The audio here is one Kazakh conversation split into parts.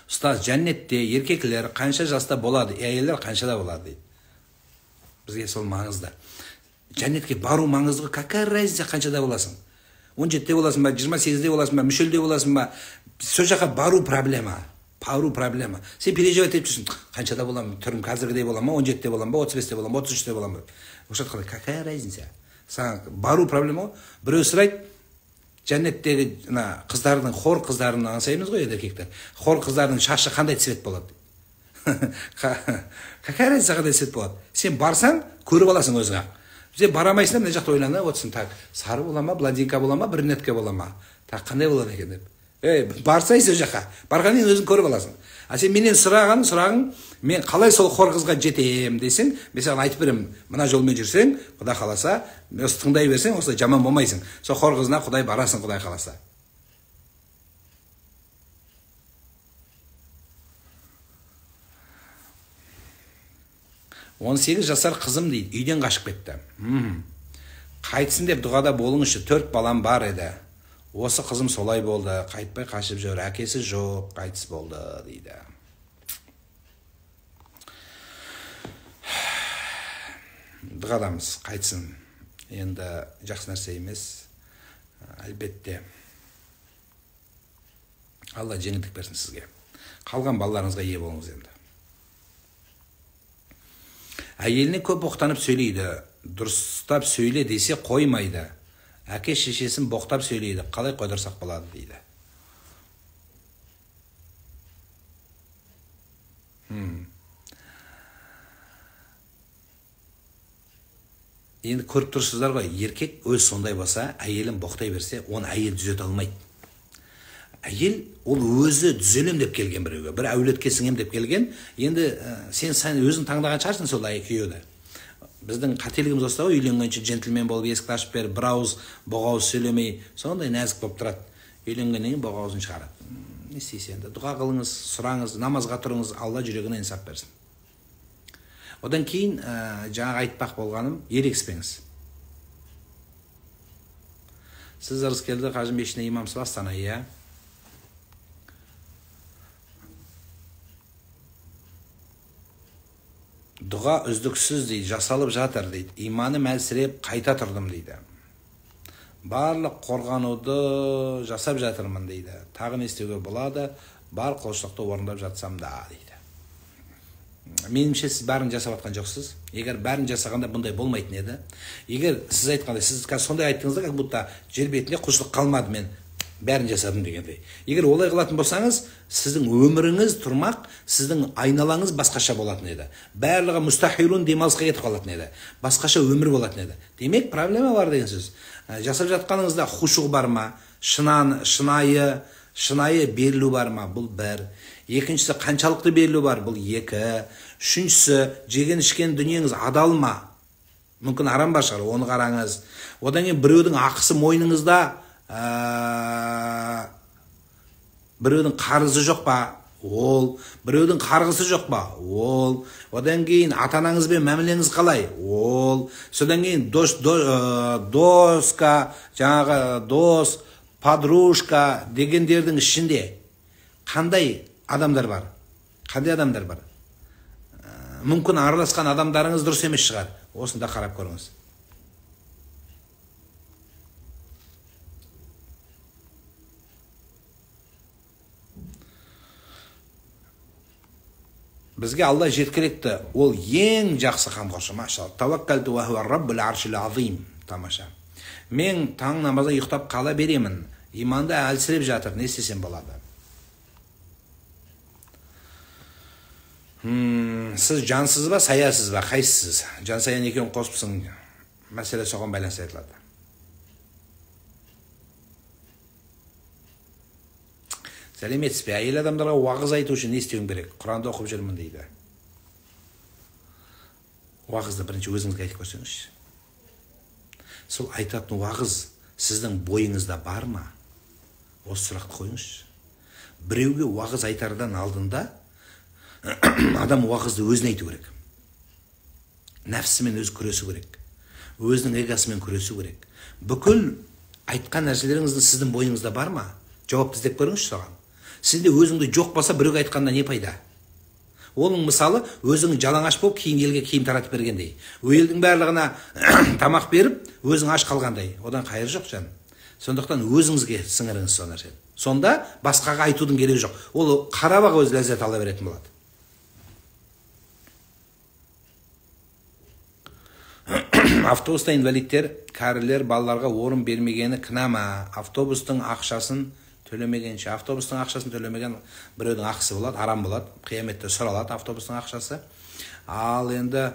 Ұстаз, жәннетте еркектер қанша жаста болады, әйелдер қаншада болады дейді. Бізге сол маңызды. Жәннетке бару маңызды ғой. Какая разница қаншада боласың? 17-те боласың ба, 28-де боласың ба, мүшелде боласың ба? Сол жаққа бару проблема. Бару проблема. Сен переживать етіп жүрсің. Қаншада боламын? Түрім қазіргідей бола ма? 17-те боламын ба, 35-те боламын ба, 33-те боламын ба? Осы жаққа какая разница? Саған бару проблема ғой. Біреу сұрайды, жәннеттегі мына қыздардың, хор қыздарын аңсаймыз ғой енді еркектер. Хор қыздардың шашы қандай цвет болады? Какая разница қандай цвет болады? Сен барсаң, көріп аласың өзің ақ. Сен бара алмайсың да, мына жақта ойланып отырсың. Так, сары бола ма, блондинка бола ма, брюнетка бола ма? Так, қандай болады екен деп. Ей, барсай сол жаққа. Барғаннан кейін өзің көріп аласың. А сен менен сұраған сұрағың, мен қалай сол хор қызға жетем десең, мен саған айтып беремін. Мына жолмен жүрсең, Құдай қаласа, осы тыңдай берсең, осылай жаман болмайсың. Сол хор қызына Құдай барасың, Құдай қаласа. 18 жасар қызым дейді, үйден қашып кетті. Қайтсын деп дұғада болыңызшы, 4 балам бар еді. Осы қызым солай болды, қайтпай қашып жүр, әкесі жоқ, қайтыс болды дейді. Дұғадамыз, қайтсын. Енді жақсы нәрсе емес, әлбетте. Алла жеңілдік берсін сізге. Қалған балаларыңызға ие болыңыз енді. Әйеліне көп боқтанып сөйлейді, дұрыстап сөйле десе қоймайды. Әке шешесін боқтап сөйлейді, қалай қойдырсақ болады дейді. Енді көріп тұрсыздар ғой, еркек өз сондай болса, әйелін боқтай берсе, оны әйел түзете алмайды. Әйел ол өзі түзелем деп келген біреуге, бір әулетке сіңем деп келген. Енді сен өзің таңдаған шығарсың сол әйел күйеуді. Біздің қателігіміз осында ғой, үйленгенше джентльмен болып есікті ашып беріп, бір ауыз боғауыз сөйлемей, сондай нәзік болып тұрады. Үйленгеннен кейін боғауызын шығарады. Не істейсіз енді? Дұға қылыңыз, сұраңыз, намазға тұрыңыз, Алла жүрегіне инсап берсін. Одан кейін жаңағы айтпақ болғаным, ерегіспеңіз. Сіз Ырыскелді қажы мешітіне имамсыз ба, Астана, иә? Дұға үздіксіз дейді, жасалып жатыр дейді. Иманым әлсіреп қайта тұрдым дейді. Барлық қорғануды жасап жатырмын дейді. Тағы не істеуге болады? Бар құлшылықты орындап жатсам да дейді. Меніңше сіз бәрін жасап жатқан жоқсыз. Егер бәрін жасағанда бұндай болмайтын еді. Егер сіз айтқандай, сіз қазір сондай айттыңыз да, как будто жер бетінде құлшылық қалмады, мен бәрін жасадым дегендей. Егер олай қылатын болсаңыз, сіздің өміріңіз тұрмақ, сіздің айналаңыз басқаша болатын еді. Барлығы мұстахилун демалысқа кетіп қалатын еді. Басқаша өмір болатын еді. Демек, проблема бар деген сөз. Жасап жатқаныңызда хушуқ бар ма? Шынайы берілу бар ма? Бұл бір. Екіншісі, қаншалықты берілу бар? Бұл екі. Үшіншісі, жеген ішкен дүниеңіз адал ма? Мүмкін арам бар шығар, оны қараңыз. Одан кейін біреудің ақысы мойныңызда, біреудің қарызы жоқ па? Ол. Біреудің қарғысы жоқ па? Ол. Одан кейін ата-анаңызбен мәмілеңіз қалай? Ол. Содан кейін доска, жаңағы дос, подружка дегендердің ішінде қандай адамдар бар? Қандай адамдар бар? Мүмкін араласқан адамдарыңыз дұрыс емес шығар. Осында қарап көріңіз. Бізге Алла жеткілікті, ол ең жақсы қамқоршы. Машалла. Таваккалту ва хуа раббул аршил азим. Тамаша. Мен таң намазда ұйықтап қала беремін. Иманды әлсіреп жатыр. Не істесем болады? Сіз жансыз ба, саясыз ба? Қайсысыз? Жан саяны екеуін қосыпсың. Мәселе соған байланысты айтылады. Сәлеметсіз бе? Әйел адамдарға уағыз айту үшін не істеуім керек? Құранды оқып жүрмін дейді. Уағызды бірінші өзіңізге айтып көрсеңізші. Сол айтатын уағыз сіздің бойыңызда бар ма? Осы сұрақты қойыңызшы. Біреуге уағыз айтардан алдында адам уағызды өзіне айту керек. Нәпсімен өзі күресу керек. Өзінің эгосымен күресу керек. Бүкіл айтқан нәрселеріңізді сіздің бойыңызда бар ма? Жауапты іздеп көріңізші соған. Сізде өзіңде жоқ болса, біреуге айтқанда не пайда? Оның мысалы, өзің жалаңаш болып, кейін елге киім таратып бергендей. Елдің барлығына тамақ беріп, өзің аш қалғандай. Одан қайыр жоқ, жаным. Сондықтан өзіңізге сіңіріңіз сол нәрсені. Сонда басқаға айтудың керегі жоқ. Ол қарап-ақ өзі ләззат ала беретін болады. Автобуста инвалидтер, кәрілер, балаларға орын бермегені кінә ма? Автобустың ақшасын төлемегенше, автобустың ақшасын төлемеген біреудің ақысы болады, арам болады, қияметте сұралады автобустың ақшасы. Ал енді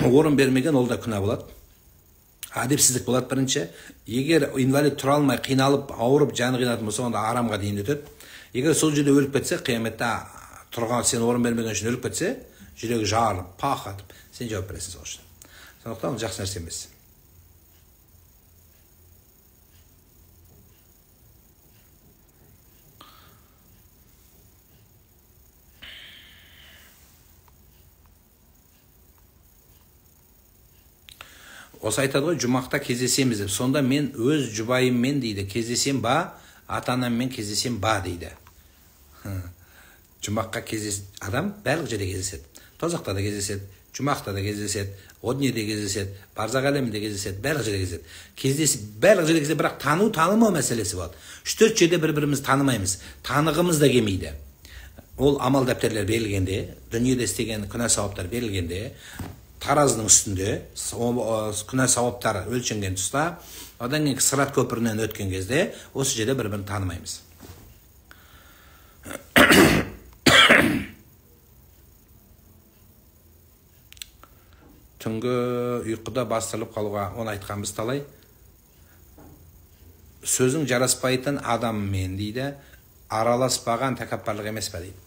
орын бермеген ол да күнә болады. Әдепсіздік болады бірінші. Егер инвалид тұра алмай, қиналып, ауырып, жаны қиналатын болса, онда арамға дейін өтеді. Егер сол жерде өліп кетсе, қияметте тұрған сен орын бермеген үшін өліп кетсе, жүрегі жарылып, пах атып, сен жауап бересің сол үшін. Сондықтан ол жақсы нәрсе емес. Осы айтады ғой, жұмақта кездесеміз деп. Сонда мен өз жұбайыммен дейді, кездесем ба, ата-анаммен кездесем ба дейді. Жұмаққа кездес, адам барлық жерде кездеседі. Тозақта да кездеседі, жұмақта да кездеседі, о дүниеде кездеседі, барзақ әлемінде кездеседі, барлық жерде кездеседі. Кездесіп, барлық жерде кездеседі, бірақ тану, танымау мәселесі болады. 3-4 жерде бір-бірімізді танымаймыз, танығымыз да келмейді. Ол амал дәптерлер берілгенде, дүниеде істеген күнә сауаптар берілгенде, таразының үстінде күнә сауаптары өлшенген тұста, одан кейін сырат көпірінен өткен кезде осы жерде бір-бірін танымаймыз. Түнгі ұйқыда бастырылып қалуға, оны айтқанбыз талай. Сөзің жараспайтын адаммен дейді, араласпаған тәкаппарлық емес пе дейді.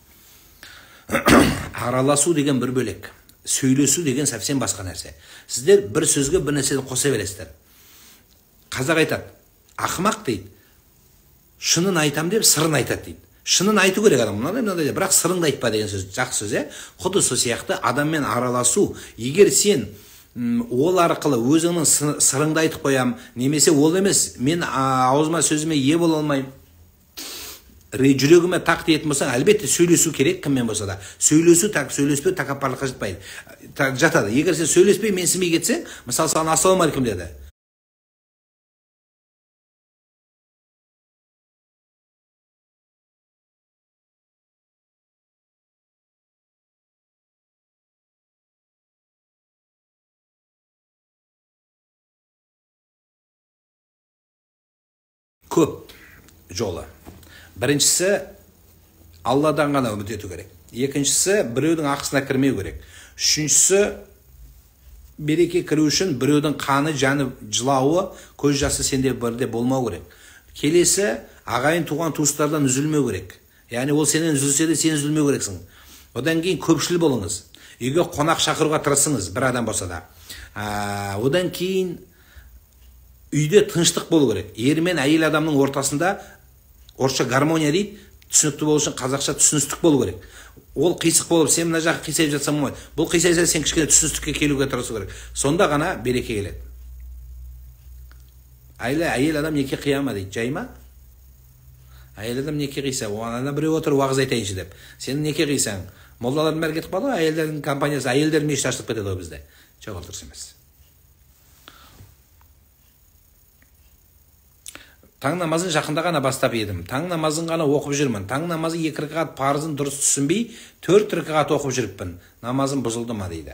Араласу деген бір бөлек, сөйлесу деген совсем басқа нәрсе. Сіздер бір сөзге бір нәрсені қоса бересіздер. Қазақ айтады, ақымақ дейді, шынын айтам деп сырын айтады дейді. Шынын айту керек адам, мынандай мынандай, бірақ сырыңды айтпа деген сөз жақсы сөз, Құдды сол сияқты адаммен араласу, егер сен ол арқылы өзіңнің сырыңды айтып қоям, немесе ол емес, мен аузыма сөзіме ие бола алмаймын, жүрегіме тақ дейтін болсаң, әлбетте сөйлесу керек кіммен болса да. Сөйлесу, сөйлеспеу тәкаппарлыққа жатпайды. Жатады. Егер сен сөйлеспей, менсінбей кетсең, мысалы саған ассалаумағалейкум деді. Көп жолы. Біріншісі, Алладан ғана үміт ету керек. Екіншісі, біреудің ақысына кірмеу керек. Үшіншісі, береке кіру үшін біреудің қаны, жаны, жылауы, көз жасы сенде бірде болмау керек. Келесі, ағайын туған туыстардан үзілмеу керек. Яғни ол сенен үзілсе де сен үзілмеу керексің. Одан кейін көпшіл болыңыз. Үйге қонақ шақыруға тырысыңыз, бір адам болса да. Одан кейін үйде тыныштық болу керек. Ер мен әйел адамның ортасында орысша гармония дейді, түсінікті болу үшін қазақша түсіністік болу керек. Ол қисық болып, сен мына жаққа қисайып жатсаң болмайды. Бұл қисайса, сен кішкене түсіністікке келуге тырысу керек. Сонда ғана береке келеді. Әйел адам неке қия ма дейді, жай ма? Әйел адам неке қиса, оған ана біреу отыр уағыз айтайыншы деп. Сен неке қисаң, молдалардың бәрі кетіп қалды ғой, әйелдердің компаниясы, әйелдер мешіт ашылып кетеді ғой бізде. Жоқ, ол дұрыс емес. Таң намазын жақында ғана бастап едім. Таң намазын ғана оқып жүрмін. Таң намазы 2 ракағат парызын дұрыс түсінбей, 4 ракағат оқып жүріппін. Намазым бұзылды ма дейді.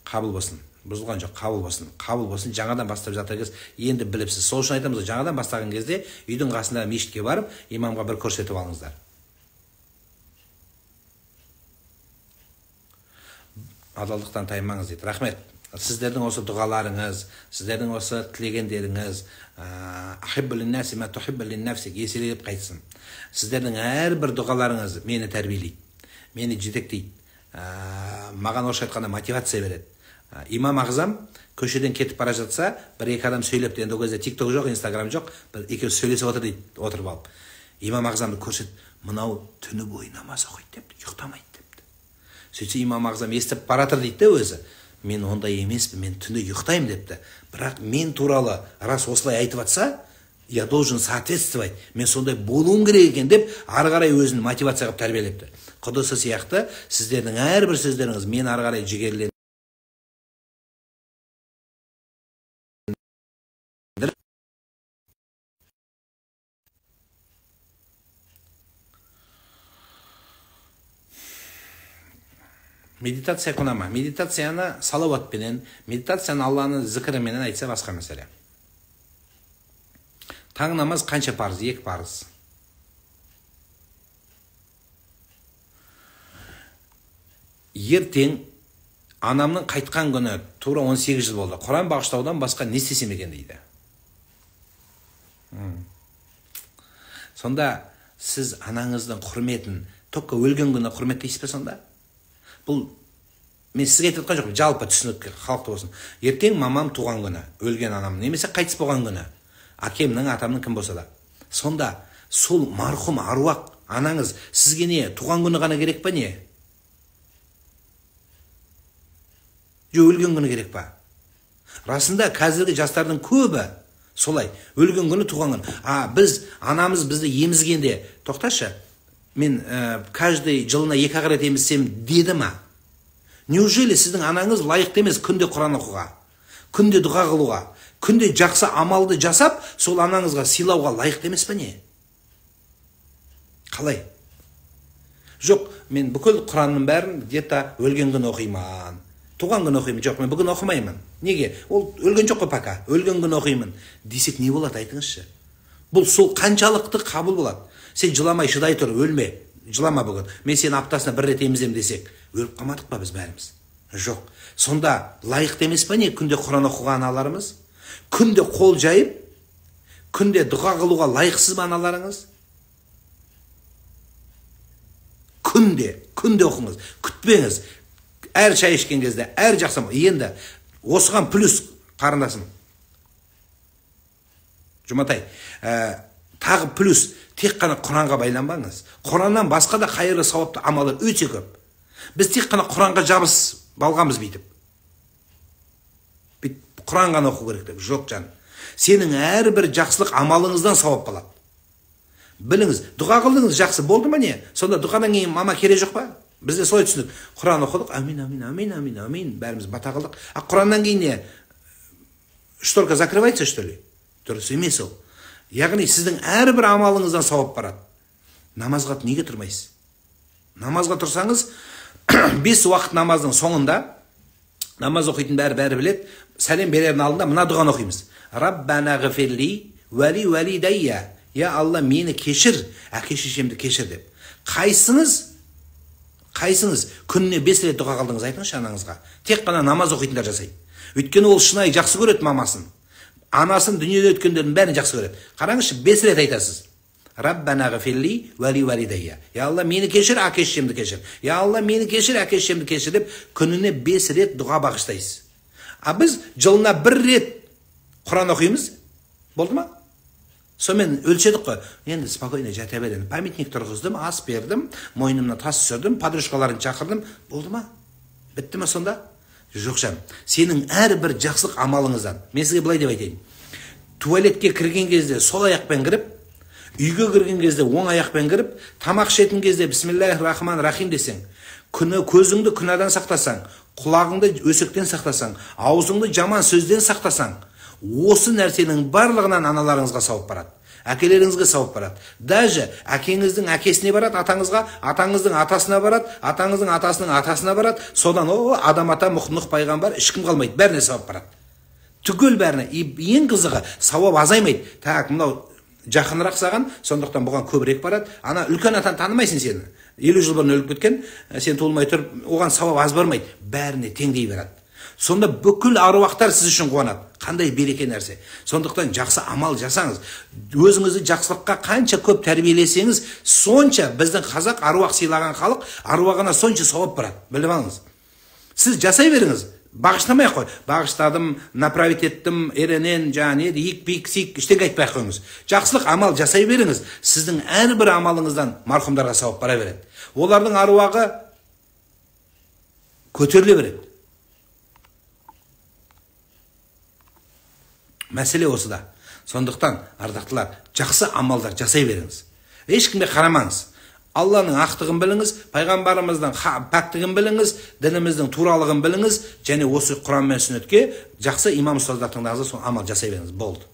Қабыл болсын. Бұзылған жоқ, қабыл болсын. Қабыл болсын. Жаңадан бастап жатыр кез, енді біліпсіз. Сол үшін айтамыз, жаңадан бастаған кезде үйдің қасында мешітке барып, имамға бір көрсетіп алыңыздар. Адалдықтан таймаңыз дейді. Рахмет. Сіздердің осы дұғаларыңыз, сіздердің осы тілегендеріңіз, еселеп қайтсын. Сіздердің әрбір дұғаларыңыз мені тәрбиелейді, мені жетектейді, маған орысша айтқанда мотивация береді. Имам Ағзам көшеден кетіп бара жатса, бір екі адам сөйлепті. Енді ол кезде TikTok жоқ, Instagram жоқ, бір екеуі сөйлесіп отыр дейді, отырып алып. Имам Ағзамды көрсет, мынау түні бойы намаз оқиды депті, ұйықтамайды депті. Сөйтсе Имам Ағзам естіп баратыр дейді де өзі. Мен ондай емеспін, мен түнде ұйықтаймын депті. Бірақ мен туралы рас осылай айтып атса, Я должен соответствовать, мен сондай болуым керек екен деп ары қарай өзін мотивация қылып тәрбиелепті. Құдысы сияқты сіздердің әрбір сөздеріңіз мен ары қарай жігерлендіріп, медитация күнә ма? Медитацияны салауатпенен, медитацияны Алланың зікіріменен айтса басқа мәселе. Таң намаз қанша парыз? 2 парыз. Ертең анамның қайтқан күні тура 18 жыл болды. Құран бағыштаудан басқа не істесем екен дейді. Сонда сіз анаңыздың құрметін только өлген күні құрметтейсіз бе сонда? Бұл мен сізге айтып жатқан жоқпын, жалпы түсінік халықта болсын. Ертең мамам туған күні, өлген анам немесе қайтыс болған күні, әкемнің, атамның кім болса да. Сонда сол марқұм аруақ анаңыз сізге не, туған күні ғана керек па не? Жоқ, өлген күні керек па? Расында қазіргі жастардың көбі солай, өлген күні, туған күні. А біз, анамыз бізді емізгенде, тоқташы, мен каждый жылына 2 рет емізсем деді ма? Неужели сіздің анаңыз лайықты емес күнде Құран оқуға, күнде дұға қылуға, күнде жақсы амалды жасап, сол анаңызға сыйлауға лайықты емес пе не? Қалай? Жоқ, мен бүкіл Құранның бәрін где-то өлген күні оқимын, туған күні оқимын. Жоқ, мен бүгін оқымаймын. Неге? Ол өлген жоқ қой пока. Өлген күні оқимын десек не болады, айтыңызшы? Бұл сол қаншалықты қабыл болады? Сен жыламай шыдай тұр, өлме, жылама бүгін. Мен сені аптасына 1 рет еміземін десек, өліп қалмадық па біз бәріміз? Жоқ. Сонда лайықты емес па не күнде Құран оқыған аналарымыз? Күнде қол жайып, күнде дұға қылуға лайықсыз ба аналарыңыз? Күнде, күнде оқыңыз, күтпеңіз. Әр шай ішкен кезде, әр жақсы. Енді осыған плюс қарындасым Жұматай, тағы плюс, тек қана Құранға байланбаңыз. Құраннан басқа да қайырлы сауапты амалдар өте көп. Біз тек қана Құранға жабысып алғанбыз бүйтіп. Бүйтіп Құран ғана оқу керек деп. Жоқ, жан. Сенің әрбір жақсылық амалыңыздан сауап болады. Біліңіз, дұға қылдыңыз, жақсы болды ма не? Сонда дұғадан кейін мама керек жоқ па? Бізде солай түсіндік. Құран оқыдық, амин, амин, амин, амин, амин, бәріміз бата қылдық. А Құраннан кейін не? Шторка закрывается, что ли? Дұрыс емес ол. Яғни сіздің әрбір амалыңыздан сауап барады. Намазға неге тұрмайсыз? Намазға тұрсаңыз, 5 уақыт намаздың соңында, намаз оқитын бәрі біледі, сәлем берердің алдында мына дұғаны оқимыз. Раббана ғфирли уә ли уәлидайя. Я Алла, мені кешір, әке шешемді кешір деп. Қайсыңыз күніне 5 рет дұға қылдыңыз, айтыңызшы анаңызға? Тек қана намаз оқитындар жасайды. Өйткені ол шынайы жақсы көреді мамасын. Анасын, дүниеде өткендердің бәрін жақсы көреді. Қараңызшы, 5 рет айтасыз. Раббана ғфирли уә ли уәлидайя. Я Алла, мені кешір, әке шешемді кешір. Я Алла, мені кешір, әке шешемді кешір деп күніне 5 рет дұға бағыштайсыз. А біз жылына 1 рет Құран оқимыз. Болды ма? Сонымен өлшедік қой. Енді спокойно жата беремін. Памятник тұрғыздым, ас бердім, мойнымна тас түсірдім, подружкаларын шақырдым. Болды ма? Бітті ма сонда? Жоқ, жан. Сенің әрбір жақсылық амалыңыздан. Мен сізге былай деп айтайын. Туалетке кірген кезде сол аяқпен кіріп, үйге кірген кезде оң аяқпен кіріп, тамақ ішетін кезде бисмиллахир рахман рахим десең, күні көзіңді күнәдан сақтасаң, құлағыңды өсектен сақтасаң, аузыңды жаман сөзден сақтасаң, осы нәрсенің барлығынан аналарыңызға сауап барады, әкелеріңізге сауап барады. Даже әкеңіздің әкесіне барады, атаңызға, атаңыздың атасына барады, атаңыздың атасының атасына барады. Содан о Адам ата, Нұх пайғамбар, ешкім қалмайды, бәріне сауап барады. Түгел бәріне. Ең қызығы, сауап азаймайды. Так, мынау жақынырақ саған, сондықтан бұған көбірек барады. Ана үлкен атаны танымайсың сені. 50 жыл бұрын өліп кеткен, сен туылмай тұрып, оған сауап аз бармайды. Бәріне теңдей барады. Сонда бүкіл аруақтар сіз үшін қуанады. Қандай береке нәрсе. Сондықтан жақсы амал жасаңыз. Өзіңізді жақсылыққа қанша көп тәрбиелесеңіз, сонша біздің қазақ аруақ сыйлаған халық аруағына сонша сауап барады. Біліп алыңыз. Сіз жасай беріңіз. Бағыштамай қой. Бағыштадым, направить еттім, РНН, жаңа не, ик, пик, сик, ештеңе айтпай қойыңыз. Жақсылық амал жасай беріңіз. Сіздің әрбір амалыңыздан марқұмдарға сауап бара береді. Олардың аруағы көтеріле береді. Мәселе осыда. Сондықтан, ардақтылар, жақсы амалдар жасай беріңіз, ешкімге қарамаңыз. Алланың ақтығын біліңіз, пайғамбарымыздың пәктігін біліңіз, дініміздің туралығын біліңіз және осы Құран мен сүннетке жақсы имам, ұстаздар тыңдаңыз, сол амал жасай беріңіз, болды.